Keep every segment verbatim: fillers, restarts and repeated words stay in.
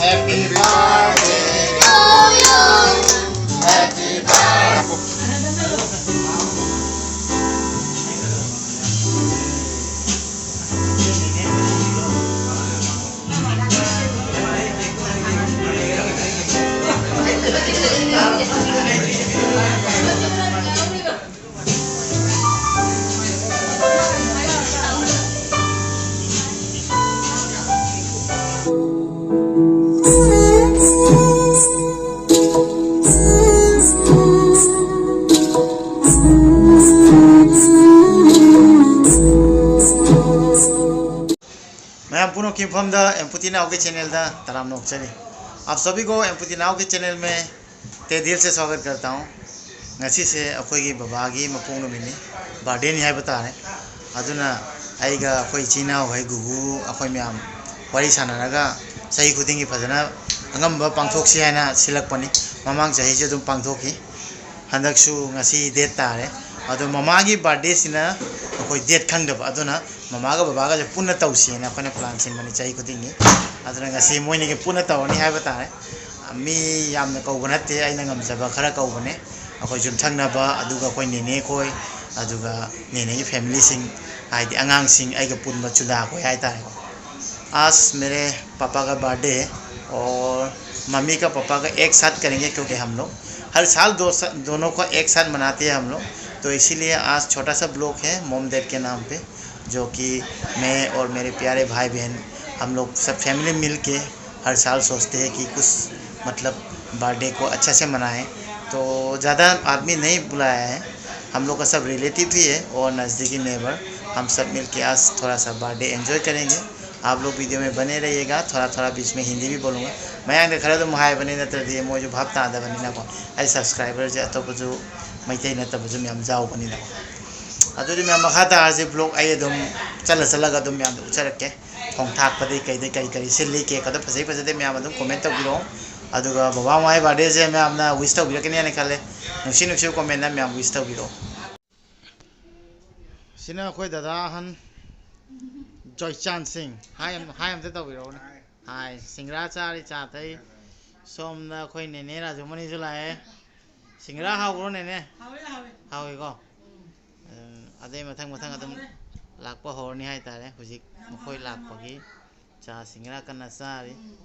Happy birthday to you. Happy birthday. ꯃꯌꯥꯝ ꯄꯨꯝꯅꯃꯛꯀꯤ ꯃꯐꯝꯗ ꯑꯦꯝꯄꯨꯇꯤ ꯅꯥꯎꯒꯤ ꯆꯦꯅꯦꯜꯗ ꯇꯔꯥꯝꯅ ꯑꯣꯛꯆꯔꯤ꯫ आप सभी को एमपीटी नाव के चैनल में तहे दिल से स्वागत करता हूँ꯫ ꯉꯁꯤꯁꯦ ꯑꯩꯈꯣꯏꯒꯤ ꯕꯕꯥꯒꯤ ꯃꯄꯣꯛ ꯅꯨꯃꯤꯠꯅꯤ, ꯕꯥꯔꯗꯦꯅꯤ ꯍꯥꯏꯕ ꯇꯥꯔꯦ꯫ ꯑꯗꯨꯅ ꯑꯩꯒ ꯑꯩꯈꯣꯏ ꯏꯆꯤꯟ ꯏꯅꯥꯎꯈꯩ, ꯒꯨꯒꯨ, ꯑꯩꯈꯣꯏ ꯃꯌꯥꯝ ꯋꯥꯔꯤ ꯁꯥꯟꯅꯔꯒ ꯆꯍꯤ ꯈꯨꯗꯤꯡꯒꯤ ꯐꯖꯅ ꯑꯉꯝꯕ ꯄꯥꯡꯊꯣꯛꯁꯤ ꯍꯥꯏꯅ ꯁꯤꯜꯂꯛꯄꯅꯤ꯫ ꯃꯃꯥꯡ ꯆꯍꯤꯁꯨ ꯑꯗꯨꯝ ꯄꯥꯡꯊꯣꯛꯈꯤ꯫ ꯍꯟꯗꯛꯁꯨ ꯉꯁꯤ ꯗꯦꯠ ꯇꯥꯔꯦ꯫ ꯑꯗꯣ ꯃꯃꯥꯒꯤ ꯕꯥꯔꯗꯦꯁꯤꯅ ꯑꯩꯈꯣꯏ ꯗꯦꯠ ꯈꯪꯗꯕ, ꯑꯗꯨꯅ ꯃꯃꯥꯒ ꯕꯕꯥꯒꯁꯦ ꯄꯨꯟꯅ ꯇꯧꯁꯦꯅ ꯑꯩꯈꯣꯏꯅ ꯄ꯭ꯂꯥꯟ ꯁꯤꯟꯕꯅꯤ ꯆꯍꯤ ꯈꯨꯗꯤꯡꯒꯤ꯫ ꯑꯗꯨꯅ ꯉꯁꯤ ꯃꯣꯏꯅꯤꯒꯤ ꯄꯨꯟꯅ ꯇꯧꯔꯅꯤ ꯍꯥꯏꯕ ꯇꯥꯔꯦ꯫ ꯃꯤ ꯌꯥꯝꯅ ꯀꯧꯕ ꯅꯠꯇꯦ, ꯑꯩꯅ ꯉꯝꯖꯕ ꯈꯔ ꯀꯧꯕꯅꯦ꯫ ꯑꯩꯈꯣꯏ ꯌꯨꯝꯊꯪꯅꯕ, ꯑꯗꯨꯒ ꯑꯩꯈꯣꯏ ꯅꯦꯅꯦ ꯈꯣꯏ, ꯑꯗꯨꯒ ꯅꯦꯅꯦꯒꯤ ꯐꯦꯃꯤꯂꯤꯁꯤꯡ, ꯍꯥꯏꯗꯤ ꯑꯉꯥꯡꯁꯤꯡ, ꯑꯩꯒ ꯄꯨꯟꯕ ꯆꯨꯗꯥ ꯈꯣꯏ ꯍꯥꯏꯇꯥꯔꯦꯀꯣ꯫ आज मेरे पापा का बर्थडे है और मम्मी का पापा का एक साथ करेंगे, क्योंकि हम लोग हर साल दो सा-, दोनों का एक साथ मनाते हैं हम लोग। तो इसीलिए आज छोटा सा ब्लॉग है मोम डैड के नाम पे, जो कि मैं और मेरे प्यारे भाई बहन, हम लोग सब फैमिली मिल के हर साल सोचते हैं कि कुछ, मतलब, बर्थडे को अच्छा से मनाएं। तो ज़्यादा आदमी नहीं बुलाया है, हम लोग का सब रिलेटिव ही है और नज़दीकी नेबर। हम सब मिल के आज थोड़ा सा बर्थडे एंजॉय करेंगे। आप लोग वीडियो में बने रहिएगा। थोड़ा थोड़ा बीच में हिंदी भी बोलूँगा꯫ ꯃꯌꯥꯡꯗ ꯈꯔ ꯑꯗꯨꯝ ꯍꯥꯏꯕꯅꯤ, ꯅꯠꯇ꯭ꯔꯗꯤ ꯃꯣꯏꯁꯨ ꯚꯥꯞ ꯇꯥꯗꯕꯅꯤꯅꯀꯣ꯫ ꯑꯩ ꯁꯕꯁꯀ꯭ꯔꯥꯏꯕꯔꯁꯦ ꯑꯇꯣꯞꯄꯁꯨ, ꯃꯩꯇꯩ ꯅꯠꯇꯕꯁꯨ ꯃꯌꯥꯝ ꯌꯥꯎꯕꯅꯤꯅꯀꯣ꯫ ꯑꯗꯨꯗꯤ ꯃꯌꯥꯝ, ꯃꯈꯥ ꯇꯥꯔꯁꯤ꯫ ꯕ꯭ꯂꯣꯒ ꯑꯩ ꯑꯗꯨꯝ ꯆꯠꯂ ꯆꯠꯂꯒ ꯑꯗꯨꯝ ꯃꯌꯥꯝꯗ ꯎꯠꯆꯔꯛꯀꯦ꯫ ꯊꯣꯡ ꯊꯥꯛꯄꯗꯩ ꯀꯩꯗꯩ ꯀꯔꯤ ꯀꯔꯤ ꯁꯤꯜꯂꯤ, ꯀꯦꯛ ꯑꯗꯣ ꯐꯖꯩ ꯐꯖꯗꯦ ꯃꯌꯥꯝ ꯑꯗꯨꯝ ꯀꯣꯃꯦꯟ ꯇꯧꯕꯤꯔꯛꯑꯣ꯫ ꯑꯗꯨꯒ ꯕꯕꯥ ꯃꯥꯏ ꯕꯥꯔꯗꯦꯁꯦ ꯃꯌꯥꯝꯅ ꯋꯤꯁ ꯇꯧꯕꯤꯔꯛꯀꯅꯤ ꯍꯥꯏꯅ ꯈꯜꯂꯦ꯫ ꯅꯨꯡꯁꯤ ꯅꯨꯡꯁꯤꯕ ꯀꯣꯃꯦꯟꯗ ꯃꯌꯥꯝ ꯋꯤꯁ ꯇꯧꯕꯤꯔꯛꯑꯣ꯫ ꯁꯤꯅ ꯑꯩꯈꯣꯏ ꯗꯗꯥ ꯑꯍꯟ ꯖꯣꯏꯆꯥꯟ ꯁꯤꯡ꯫ ꯍꯥꯏ ꯑꯝ-, ꯍꯥꯏ ꯑꯝꯇ ꯇꯧꯕꯤꯔꯛꯎꯅꯦ꯫ ꯍꯥꯏ, ꯁꯤꯡꯒ꯭ꯔꯥ ꯆꯥꯔꯤ, ꯆꯥ ꯊꯛꯏ꯫ ꯁꯣꯝꯗ ꯑꯩꯈꯣꯏ ꯅꯦꯅꯦ ꯔꯥꯖꯨꯃꯅꯤꯁꯨ ꯂꯥꯛꯑꯦ꯫ ꯁꯤꯡꯒ꯭ꯔꯥ ꯍꯥꯎꯕ꯭ꯔꯣ ꯅꯦꯅꯦ? ꯍꯥꯎꯋꯦ, ꯍꯥꯎꯋꯦ꯫ ꯍꯥꯎꯋꯤꯀꯣ? ꯎꯝ꯫ ꯑꯗꯨꯝ ꯑꯗꯩ ꯃꯊꯪ ꯃꯊꯪ ꯑꯗꯨꯝ ꯍꯥꯎꯋꯦ꯫ ꯂꯥꯛꯄ ꯍꯧꯔꯅꯤ ꯍꯥꯏꯇꯥꯔꯦ꯫ ꯍꯧꯖꯤꯛ ꯌꯥꯝ ꯃꯈꯣꯏ ꯍꯥꯎꯋꯦ, ꯌꯥꯝ ꯍꯥꯎꯋꯦ꯫ ꯂꯥꯛꯄꯒꯤ ꯆꯥ ꯁꯤꯡꯒ꯭ꯔꯥ ꯀꯟꯅ ꯆꯥꯔꯤ꯫ ꯎꯝ꯫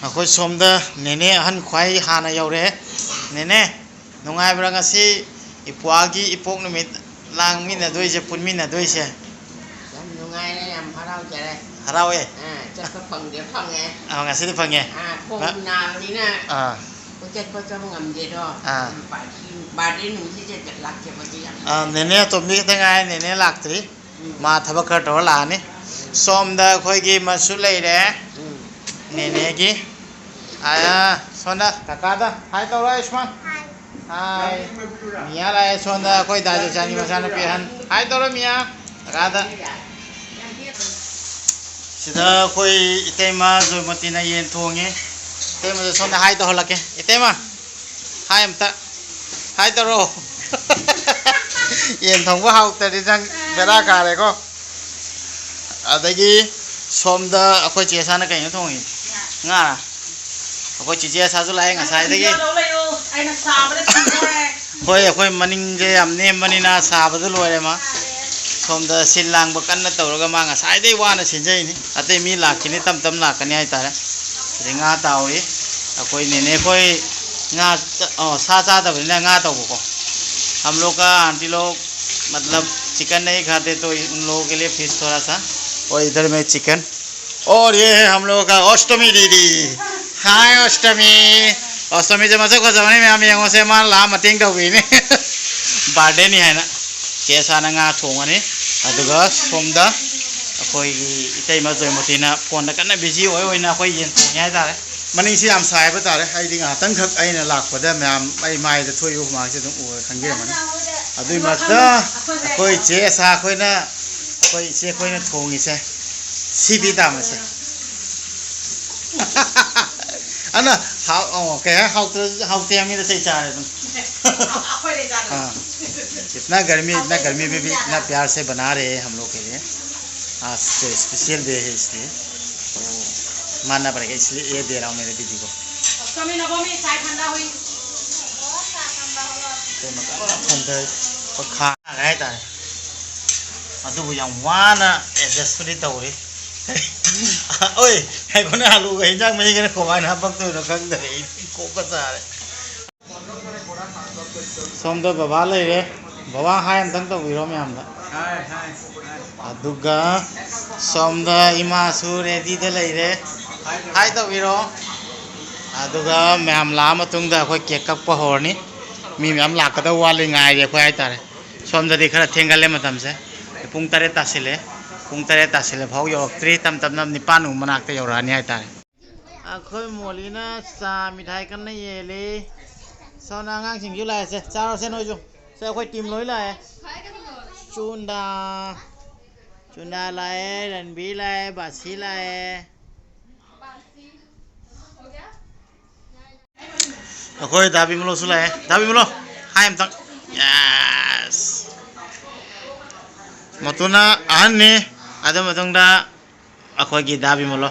ꯑꯩꯈꯣꯏ ꯁꯣꯝꯗ ꯅꯦꯅꯦ ꯑꯍꯟ ꯈ꯭ꯋꯥꯏ ꯍꯥꯟꯅ ꯌꯧꯔꯛꯑꯦ꯫ ꯅꯦꯅꯦ, ꯅꯨꯡꯉꯥꯏꯕ꯭ꯔꯥ ꯉꯁꯤ ꯏꯄ꯭ꯋꯥꯒꯤ ꯏꯄꯣꯛ ꯅꯨꯃꯤꯠ ꯂꯥꯡꯃꯤꯟꯅꯗꯣꯏꯁꯦ, ꯄꯨꯟꯃꯤꯟꯅꯗꯣꯏꯁꯦ? ꯌꯥꯝ ꯅꯨꯡꯉꯥꯏꯔꯦ, ꯌꯥꯝ ꯍꯔꯥꯎꯖꯔꯦ꯫ ꯍꯔꯥꯎꯋꯦ? ꯑꯥ, ꯆꯠꯄ ꯐꯪꯗꯦ, ꯐꯪꯉꯦ꯫ ꯑꯥ, ꯉꯁꯤꯗꯤ ꯐꯪꯉꯦ꯫ ꯑꯥ, ꯈꯣꯡ ꯅꯥꯕꯅꯤꯅ ꯑꯥ꯫ ꯀꯣꯏꯆꯠ ꯈꯣꯠꯆꯕ ꯉꯝꯗꯦꯗꯣ꯫ ꯑꯥ꯫ ꯕꯥꯔꯗꯦ, ꯕꯥꯔꯗꯦ ꯅꯨꯃꯤꯠꯁꯤꯗ ꯂꯥꯛꯆꯕꯁꯦ ꯌꯥꯝ ꯑꯥ, ꯅꯨꯡꯉꯥꯏ꯫ ꯅꯦꯅꯦ ꯑꯇꯣꯝꯕꯤ ꯈꯛꯇ ꯉꯥꯏꯔꯦ, ꯅꯦꯅꯦ ꯂꯥꯛꯇ꯭ꯔꯤ꯫ ꯎꯝ꯫ ꯃꯥ ꯊꯕꯛ ꯈꯔ ꯇꯧꯔ ꯂꯥꯛꯑꯅꯤ꯫ ꯁꯣꯝꯗ ꯑꯩꯈꯣꯏꯒꯤ ꯃꯁꯨ ꯂꯩꯔꯦ꯫ ꯎꯝ꯫ ꯅꯦꯅꯦꯒꯤ꯫ ꯑꯥ, ꯁꯣꯝꯗ ꯀꯀꯥꯗ ꯍꯥꯏ ꯇꯧꯔꯣ, ꯑꯌꯨꯁꯃꯥꯟ꯫ ꯍꯥꯏ꯫ ꯍꯥꯏ꯫ ꯃꯤꯌꯥ ꯂꯥꯛꯑꯦ ꯁꯣꯝꯗ, ꯑꯩꯈꯣꯏ ꯗꯥ ꯖꯣꯏꯆꯥꯟꯒꯤ ꯃꯆꯥꯅꯨꯄꯤ ꯑꯍꯟ꯫ ꯍꯥꯏ ꯇꯧꯔꯣ, ꯃꯤꯌꯥ꯫ ꯀꯀꯥꯗ꯫ ꯁꯤꯗ ꯑꯩꯈꯣꯏ ꯏꯇꯩꯃ ꯖꯣꯏꯃꯇꯤꯅ ꯌꯦꯟ ꯊꯣꯡꯉꯤ꯫ ꯏꯇꯩꯃꯗ ꯁꯣꯝꯗ ꯍꯥꯏ ꯇꯧꯍꯜꯂꯛꯀꯦ꯫ ꯏꯇꯩꯃ, ꯍꯥꯏ ꯑꯝꯇ꯫ ꯍꯥꯏ ꯇꯧꯔꯣ꯫ ꯌꯦꯟ ꯊꯣꯡꯕ ꯍꯥꯎꯇ꯭ꯔꯗꯤ ꯅꯪ ꯕꯦꯔꯥ ꯀꯥꯔꯦꯀꯣ꯫ ꯑꯗꯒꯤ ꯁꯣꯝꯗ ꯑꯩꯈꯣꯏ ꯆꯦ ꯁꯥꯅ ꯀꯩꯅꯣ ꯊꯣꯡꯉꯤ? ꯉꯥ꯫ ꯑꯩꯈꯣꯏ ꯆꯤꯆꯦ ꯑꯁꯥꯁꯨ ꯂꯥꯛꯑꯦ ꯉꯁꯥꯏꯗꯒꯤ꯫ ꯅꯪ ꯂꯧ ꯂꯩꯌꯨ꯫ ꯑꯩꯅ ꯁꯥꯕꯗ ꯁꯤꯗꯣꯔꯦ꯫ ꯍꯣꯏ, ꯑꯩꯈꯣꯏ ꯃꯅꯤꯡꯁꯦ ꯌꯥꯝ ꯅꯦꯝꯕꯅꯤꯅ ꯁꯥꯕꯗ ꯂꯣꯏꯔꯦ ꯃꯥ꯫ ꯁꯣꯝꯗ ꯁꯤꯜ ꯂꯥꯡꯕ ꯀꯟꯅ ꯇꯧꯔꯒ ꯃꯥ ꯉꯁꯥꯏꯗꯩ ꯋꯥꯅ ꯁꯤꯟꯖꯩꯅꯤ꯫ ꯑꯇꯩ ꯃꯤ ꯂꯥꯛꯈꯤꯅꯤ, ꯇꯞ ꯇꯞ ꯂꯥꯛꯀꯅꯤ ꯍꯥꯏꯇꯥꯔꯦ꯫ ꯑꯗꯩ ꯉꯥ ꯇꯥꯎꯔꯤ꯫ ꯑꯩꯈꯣꯏ ꯅꯦꯅꯦ ꯑꯩꯈꯣꯏ ꯉꯥ ꯆ-, ꯑꯣ, ꯁꯥ ꯆꯥꯗꯕꯅꯤꯅ ꯉꯥ ꯇꯧꯕꯀꯣ꯫ हम लोग का आंटी लोग, मतलब, चिकन नहीं खाते, तो उन लोगों के लिए फिश थोड़ा सा। और इधर में चिकन। और ये है हम लोगों का अष्टमी दीदी। हाय अष्टमी। ꯑꯁꯇꯃꯤꯁꯦ ꯃꯁꯛ ꯐꯖꯕꯅꯤ ꯃꯌꯥꯝ ꯌꯦꯡꯉꯣꯁꯦ, ꯃꯥ ꯂꯥꯛꯑ ꯃꯇꯦꯡ ꯇꯧꯕꯤꯅꯤ꯫ ꯕꯥꯔꯗꯦꯅꯤ ꯍꯥꯏꯅ꯫ ꯆꯦ ꯁꯥꯅ ꯉꯥ ꯊꯣꯡꯉꯅꯤ꯫ ꯑꯗꯨꯒ ꯁꯣꯝꯗ ꯑꯩꯈꯣꯏꯒꯤ ꯏꯇꯩꯃ ꯖꯣꯏꯃꯇꯤꯅ ꯐꯣꯟꯗ ꯀꯟꯅ ꯕꯤꯖꯤ ꯑꯣꯏ ꯑꯣꯏꯅ ꯑꯩꯈꯣꯏ ꯌꯦꯟ ꯊꯣꯡꯉꯤ ꯍꯥꯏꯇꯥꯔꯦ꯫ ꯃꯅꯤꯡꯁꯤ ꯌꯥꯝ ꯁꯥꯏ ꯍꯥꯏꯕ ꯇꯥꯔꯦ꯫ ꯑꯩꯗꯤ ꯉꯥꯏꯍꯥꯛꯇꯪꯈꯛ ꯑꯩꯅ ꯂꯥꯛꯄꯗ ꯃꯌꯥꯝ ꯑꯩ ꯃꯥꯏꯗ ꯊꯣꯛꯏꯕ ꯍꯨꯃꯥꯡꯁꯤ ꯑꯗꯨꯝ ꯎꯔ ꯈꯪꯕꯤꯔꯝꯃꯅꯤ꯫ ꯑꯗꯨꯒꯤ ꯃꯔꯛꯇ ꯑꯩꯈꯣꯏ ꯆꯦ ꯑꯁꯥ ꯑꯩꯈꯣꯏꯅ, ꯑꯩꯈꯣꯏ ꯏꯆꯦ ꯑꯩꯈꯣꯏꯅ ꯊꯣꯡꯉꯤꯁꯦ ꯁꯤꯕꯤ ꯇꯥꯃꯁꯦ꯫ ꯑꯅ ꯍꯥꯎ-, ꯑꯣ, ꯀꯩ ꯍꯥꯏ, ꯍꯥꯎꯇ꯭ꯔ-, ꯍꯥꯎꯇꯦ ꯍꯥꯏꯕ ꯃꯤꯗ ꯆꯩ ꯆꯥꯔꯦ ꯑꯗꯨꯝ꯫ ꯑꯩꯈꯣꯏꯗ ꯆꯥꯔꯦ꯫ ꯑꯥ꯫ इतना गर्मी, इतना गर्मी में भी इतना प्यार से बना रहे हैं हम लोग के लिए। आज तो स्पेशल डे है इसलिए। तो मानना पड़ेगा, इसलिए ये दे रहा हूँ मेरे दीदी को। अष्टमी नवमी चाय ठंडा हुई। ꯑꯩꯈꯣꯏ ꯃꯈꯥ ꯍꯥꯏꯇꯥꯔꯦ꯫ ꯑꯗꯨꯕꯨ ꯌꯥꯝ ꯋꯥꯅ ꯑꯦꯗꯖꯁꯄꯨꯗꯤ ꯇꯧꯔꯤ꯫ ꯑꯣꯏ, ꯉꯥꯏꯈꯣꯅꯦ, ꯑꯂꯨꯒ ꯍꯤꯟꯖꯥꯡ ꯃꯍꯤꯒꯅ ꯀꯃꯥꯏꯅ ꯍꯥꯄꯛꯇꯣꯏꯅꯣ ꯈꯪꯗꯔꯦ꯫ ꯑꯩ ꯀꯣꯛꯀ ꯆꯥꯔꯦ꯫ ꯁꯣꯝꯗ ꯕꯕꯥ ꯂꯩꯔꯦ꯫ ꯕꯕꯥ, ꯍꯥꯏ ꯑꯝꯇꯪ ꯇꯧꯕꯤꯔꯣ ꯃꯌꯥꯝꯗ꯫ ꯍꯥꯏ, ꯍꯥꯏ, ꯍꯥꯏ꯫ ꯑꯗꯨꯒ ꯁꯣꯝꯗ ꯏꯃꯥꯁꯨ ꯔꯦꯗꯤꯗ ꯂꯩꯔꯦ꯫ ꯍꯥꯏ ꯇꯧꯕꯤꯔꯣ꯫ ꯑꯗꯨꯒ ꯃꯌꯥꯝ ꯂꯥꯛꯑ ꯃꯇꯨꯡꯗ ꯑꯩꯈꯣꯏ ꯀꯦꯛ ꯀꯛꯄ ꯍꯧꯔꯅꯤ꯫ ꯃꯤ ꯃꯌꯥꯝ ꯂꯥꯛꯀꯗꯕ ꯋꯥꯠꯂꯤ, ꯉꯥꯏꯔꯤ ꯑꯩꯈꯣꯏ ꯍꯥꯏꯇꯥꯔꯦ꯫ ꯁꯣꯝꯗꯗꯤ ꯈꯔ ꯊꯦꯡꯒꯜꯂꯦ ꯃꯇꯝꯁꯦ꯫ ꯄꯨꯡ ꯇꯔꯦꯠ ꯇꯥꯁꯤꯜꯂꯦ꯫ ꯄꯨꯡ ꯇꯔꯦꯠ ꯇꯥꯁꯤꯜꯂꯦ ꯐꯥꯎ ꯌꯧꯔꯛꯇ꯭ꯔꯤ꯫ ꯇꯞ ꯇꯞꯅ ꯅꯤꯄꯥꯟꯃꯨꯛ ꯃꯅꯥꯛꯇ ꯌꯧꯔꯛꯑꯅꯤ ꯍꯥꯏꯇꯥꯔꯦ꯫ ꯑꯩꯈꯣꯏ ꯃꯣꯂꯤꯅ ꯆꯥ ꯃꯤꯊꯥꯏ ꯀꯟꯅ ꯌꯦꯜꯂꯤ꯫ ꯁꯣꯝꯅ ꯑꯉꯥꯡꯁꯤꯡꯁꯨ ꯂꯥꯛꯑꯦ꯫ ꯁꯦ, ꯆꯥꯔꯣꯁꯦ ꯅꯣꯏꯁꯨ꯫ ꯁꯦ, ꯑꯩꯈꯣꯏ ꯇꯤꯝ ꯂꯣꯏ ꯂꯥꯛꯑꯦ꯫ ꯆꯨꯟꯗꯥ, ꯆꯨꯟꯗꯥ ꯂꯥꯛꯑꯦ, ꯔꯟꯕꯤ ꯂꯥꯛꯑꯦ, ꯕꯥꯁꯤ ꯂꯥꯛꯑꯦ꯫ ꯑꯩꯈꯣꯏ ꯗꯥ ꯕꯤꯃꯣꯂꯁꯨ ꯂꯥꯛꯑꯦ꯫ ꯗꯥ ꯕꯤꯃꯣꯂ, ꯍꯥꯏ ꯑꯝꯇꯪ꯫ ꯌꯦꯁ꯫ ꯃꯇꯨꯅ ꯑꯍꯟꯅꯤ꯫ ꯑꯗꯨ ꯃꯇꯨꯡꯗ ꯑꯩꯈꯣꯏꯒꯤ ꯗꯥ ꯕꯤꯃꯣꯂꯣ꯫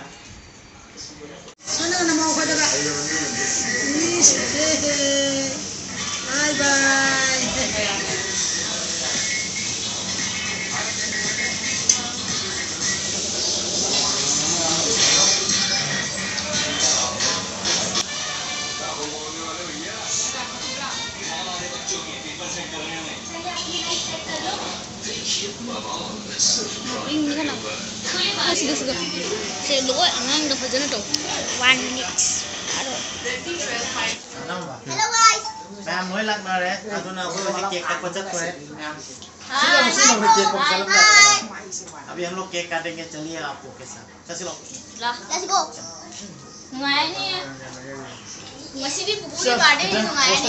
ꯁꯤꯗ, ꯁꯤꯗ꯫ ꯁꯦ, ꯂꯣꯏ ꯑꯉꯥꯡꯗ ꯐꯖꯅ ꯇꯧ꯫ One minute꯫ ꯊꯥꯔꯣ꯫ ꯃꯌꯥꯝ ꯂꯣꯏ ꯂꯥꯛꯅꯔꯦ꯫ ꯑꯗꯨꯅ ꯑꯩꯈꯣꯏ ꯍꯧꯖꯤꯛ ꯀꯦꯛ ꯀꯛꯄ ꯆꯠꯈ꯭ꯔꯦ꯫ ꯃꯌꯥꯝ ꯁꯤꯗ ꯑꯃꯨꯛ ꯁꯤꯗ ꯑꯃꯨꯛ ꯀꯦꯛ ꯀꯛꯄ ꯆꯠꯂꯝꯗꯥꯏꯗ꯫ अभी हम लोग केक काटेंगे, चलिए आप लोग के साथ। चलो। Let's go। ꯅꯨꯡꯉꯥꯏꯅꯤ꯫ ꯉꯁꯤꯗꯤ ꯄꯨꯄꯨꯒꯤ ꯕꯥꯔꯗꯦꯅꯤ, ꯅꯨꯡꯉꯥꯏꯅꯤ꯫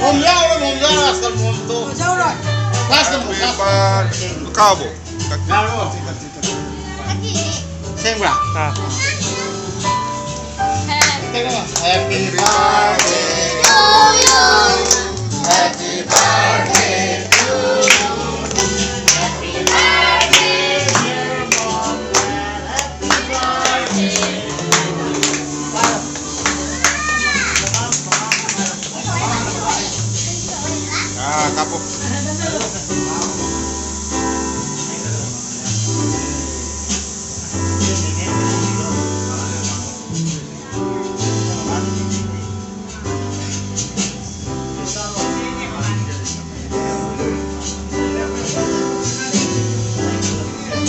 ꯃꯣꯝ ꯌꯥꯎꯔꯣꯏ, ꯃꯣꯝ ꯌꯥꯎꯔꯣꯏ, ꯑꯁꯀꯜ ꯃꯣꯝꯗꯣ꯫ ꯀꯥꯕꯣ? ꯌꯥꯔꯕꯣ? ꯑꯁꯦꯡꯕ꯭ꯔꯥ? ꯑꯥ꯫ Happy birthday to you. Happy birthday to you. Happy birthday, dear Mohammed. Happy birthday. Ah, kapok.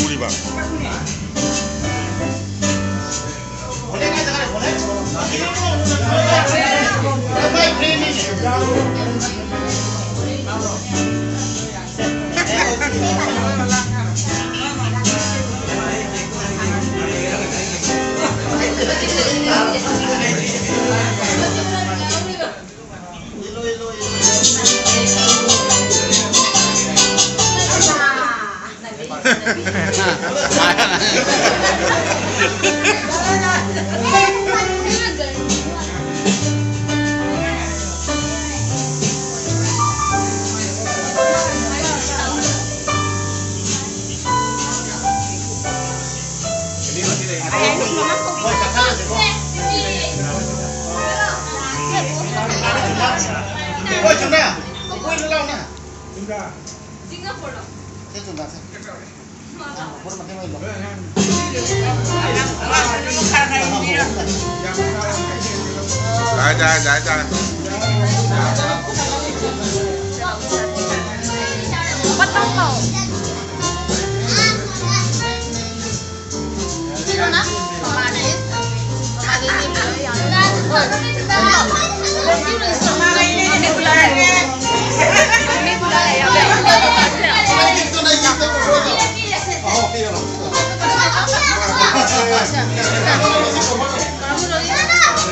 Uriba. ꯌꯥꯔꯦ, ꯌꯥꯔꯦ, ꯌꯥꯔꯦ, ꯌꯥꯔꯦ꯫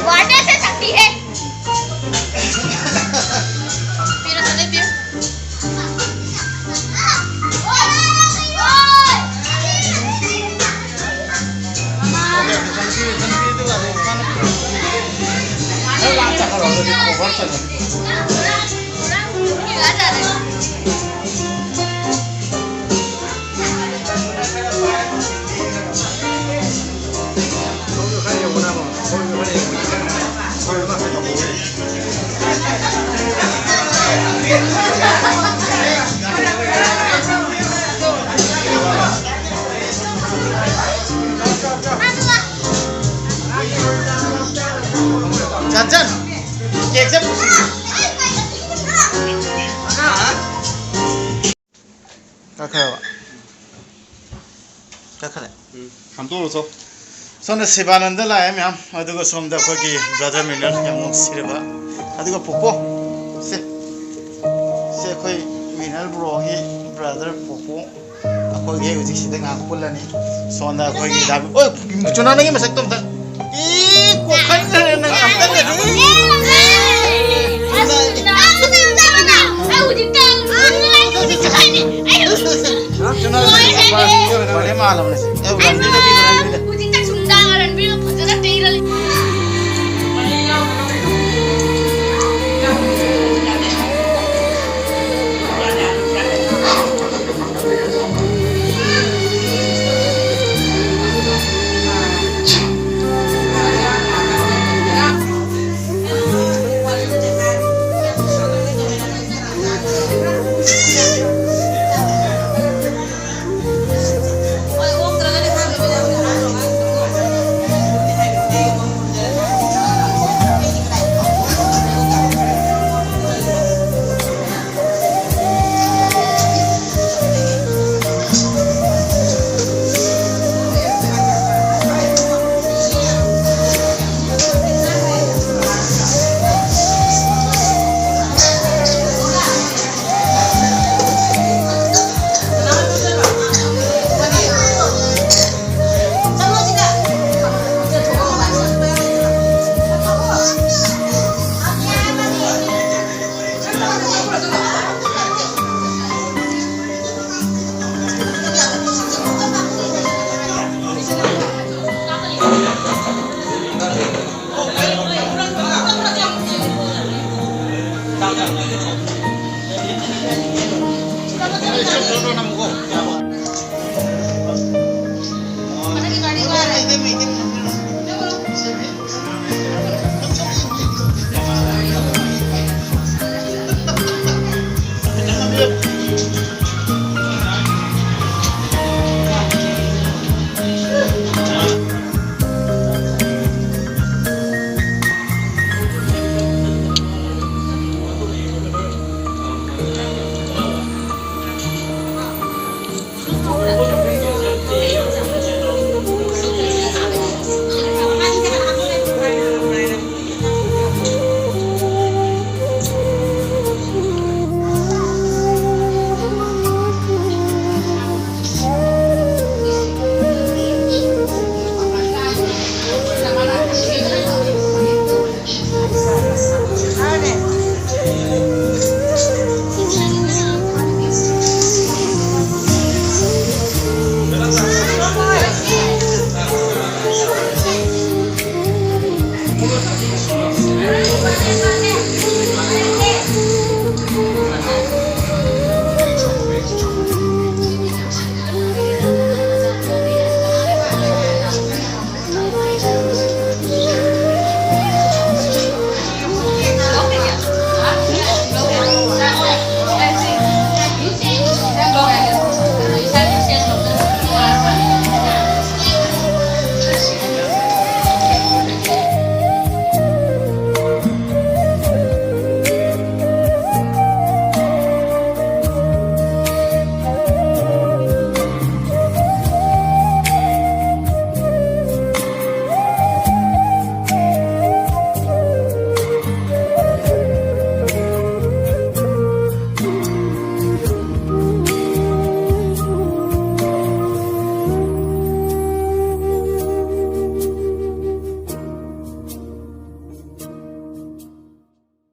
वाटर से सकती है। ꯀꯛꯈ꯭ꯔꯦꯕ꯫ ꯀꯛꯈ꯭ꯔꯦ꯫ ꯎꯝ꯫ ꯍꯥꯝꯗꯣꯛꯎꯔꯣ ꯆꯣ꯫ ꯁꯣꯝꯗ ꯁꯤꯕꯥꯅꯟꯗ ꯂꯥꯛꯑꯦ ꯃꯌꯥꯝ, ꯑꯗꯨꯒ ꯁꯣꯝꯗ ꯑꯩꯈꯣꯏꯒꯤ brother ꯃꯤꯅꯔ ꯌꯥꯝ ꯅꯨꯡꯁꯤꯔꯕ, ꯑꯗꯨꯒ ꯄꯣꯄꯣ꯫ ꯁꯦ, ꯁꯦ ꯑꯩꯈꯣꯏ ꯃꯤꯅꯔ ꯕ꯭ꯔꯣꯒꯤ brother ꯄꯣꯄꯣ꯫ ꯑꯩꯈꯣꯏꯒꯤ ꯍꯧꯖꯤꯛ ꯁꯤꯗ ꯉꯥꯏꯍꯥꯛ ꯄꯨꯜꯂꯅꯤ꯫ ꯁꯣꯝꯗ ꯑꯩꯈꯣꯏꯒꯤ ꯗꯥ-, ꯑꯣꯏ, ꯆꯨꯅꯥ, ꯅꯪꯒꯤ ꯃꯁꯛꯇꯣ ꯑꯝꯇ꯫ ꯏ, ꯀꯣꯛ ꯈꯟꯈ꯭ꯔꯦ ꯅꯪ ꯑꯝꯇ꯫ ꯆꯨꯅꯥ, ꯅꯪ ꯕꯥꯔꯗꯦ ꯃꯥꯜꯂꯕꯅꯦ꯫ ꯑꯦ, ꯔꯟꯕꯤꯔꯗ ꯄꯤꯔꯣ, ꯔꯟꯕꯤꯔꯗ꯫ ꯍꯧꯖꯤꯛꯇ ꯁꯨꯝ ꯗꯥ ꯔꯟꯕꯤꯔ ꯐꯖꯅ ꯇꯩꯔ ꯂꯩ꯫